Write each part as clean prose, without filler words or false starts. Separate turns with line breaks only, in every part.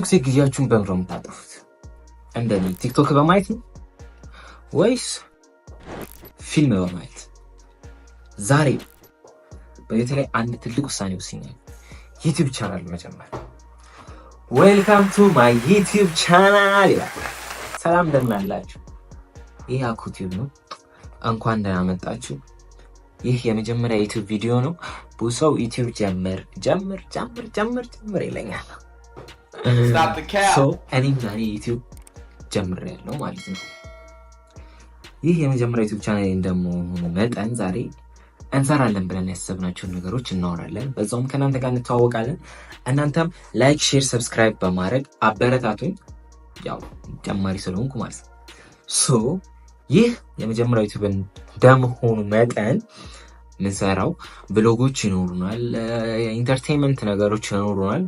ጊዜ ጊዜያችሁን በምን ነው የምታጠፉት? እንደኔ ቲክቶክ በማየት ነው ወይስ ፊልም በማየት? ዛሬ በቤት ላይ አንድ ትልቅ ውሳኔ ወስኛለሁ። YouTube channel መጀመር። Welcome to my YouTube channel ይላል። ሰላም፣ እንደምን አላችሁ? ይህ አኩቲዩብ ነው። እንኳን ደህና መጣችሁ። ይህ የመጀመሪያ YouTube ቪዲዮ ነው። ብዙ ሰው YouTube ጀምር ጀምር ጀምር ጀምር ጀምር ይለኛል።
Stop the cap.
So እኔም ዛሬ YouTube ጀምሬያለሁ ማለት ነው። ይህ የመጀመሪያ YouTube channel እንደመሆኑ መጠን ዛሬ እንሰራለን ብለን ያሰብናቸውን ነገሮች እናወራለን። በዛውም ከእናንተ ጋር እንተዋወቃለን። እናንተም like፣ share፣ subscribe በማድረግ አበረታቱኝ። ያው ጀማሪ ስለሆንኩ ማለት ነው። So ይህ የመጀመሪያው YouTube እንደመሆኑ መጠን ምንሰራው vlog ኦች ይኖሩናል፣ entertainment ነገሮች ይኖሩናል።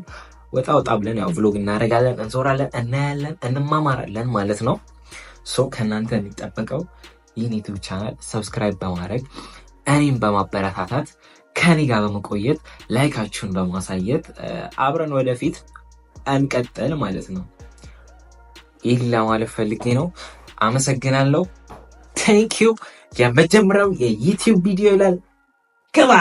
ወጣ ወጣ ብለን ያው vlog እናደርጋለን፣ እንዞራለን፣ እናያለን፣ እንማማራለን ማለት ነው። So ከእናንተ የሚጠበቀው ይህን YouTube channel subscribe በማድረግ፣ እኔም በማበረታታት፣ ከኔ ጋር በመቆየት፣ like ኣችሁን በማሳየት አብረን ወደፊት እንቀጥል ማለት ነው። ይህን ለማለት ፈልጌ ነው። አመሰግናለሁ። Thank you። የመጀመሪያው የ YouTube ቪዲዮ ይላል። ግባ።